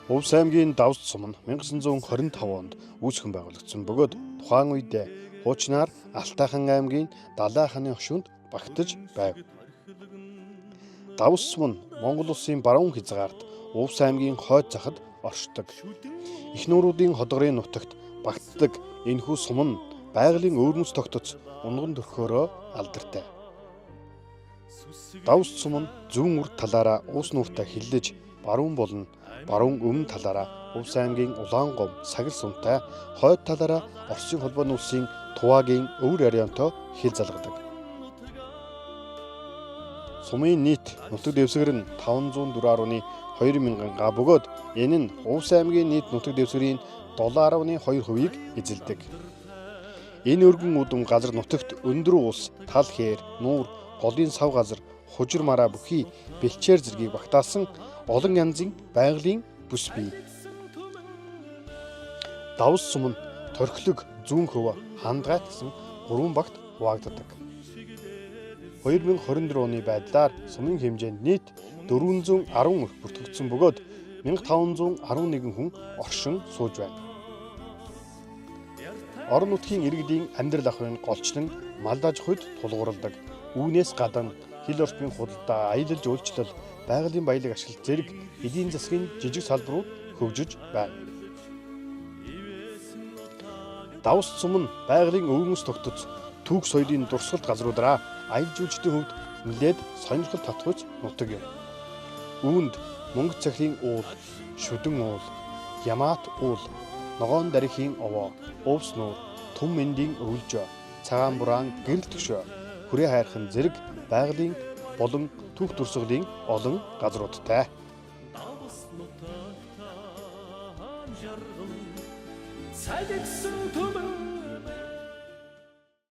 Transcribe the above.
Увс аймгийн Давс сум нь 1925 онд үүсгэн байгуулагдсан бөгөөд тухайн үед хуучнаар Алтайхан аймгийн Далай ханы хөшөөнд багтаж байв. Давс сум нь Монгол улсын баруун хязгаарт Увс аймгийн хойд захад оршдог. Их нууруудын ходгорын нутагт багтдаг энэхүү сум нь байгалийн өвөрмөц тогтоц унган төрхөөрөө алдартай. Давс сум нь зүүн урд талаараа уус нууртай хиллэж баруун болон баруун өмнө талаараа Увс аймгийн Улаангум, Сагал сумтай, хойд талаараа Оросын холбооны улсын Тувагийн өвөр ариантой хил залгадаг. Сумын нийт нутаг дэвсгэр нь 504.2 мянган га бөгөөд энэ нь Увс аймгийн нийт нутаг дэвсгэрийн 7.2%-ийг эзэлдэг. Энэ өргөн үдэн газар нутагт өндөр ус, тал хээр, нуур, голын сав газар, хужир мараа бүхий бэлчээр зэргийг багтаасан олон янзын байгалийн бүс бий. Давс сум нь торхилог, зүүн хөв, хандгайт гэсэн гурван багт хуваагддаг. 2024 оны байдлаар сумын хэмжээнд нийт 410 өрх бүртгэгдсэн бөгөөд 1511 хүн оршин сууж байна. Орон нутгийн иргэдийн амьдрал ахуйн голчлон мал аж ахуйд тулгуурладаг. Үүнээс гадна хил орчмын худалдаа, аялал жуулчлал, байгалийн баялаг ашиглалт зэрэг эдийн засгийн жижиг салбарууд хөгжиж байна. Давс сум нь байгалийн өвөрмөц тогтоц түүх соёлын дурсгалт газруудаараа аялал жуулчдын хувьд нэлээд сонирхол татгуйц нутаг юм. Үүнд мөнгө цахирын уул, шүдэн уул, Ямаат уул, ногоон дарихийн овоо, Увс нуур, Түм эндийн өвөлжөө, цагаан бураан гэрэл төшөө, хүрээ хайрхан зэрэг байгалийн болон түүх дурсгалын олон газруудтай. Давс нутагтаа жаргал салгисан түмэн.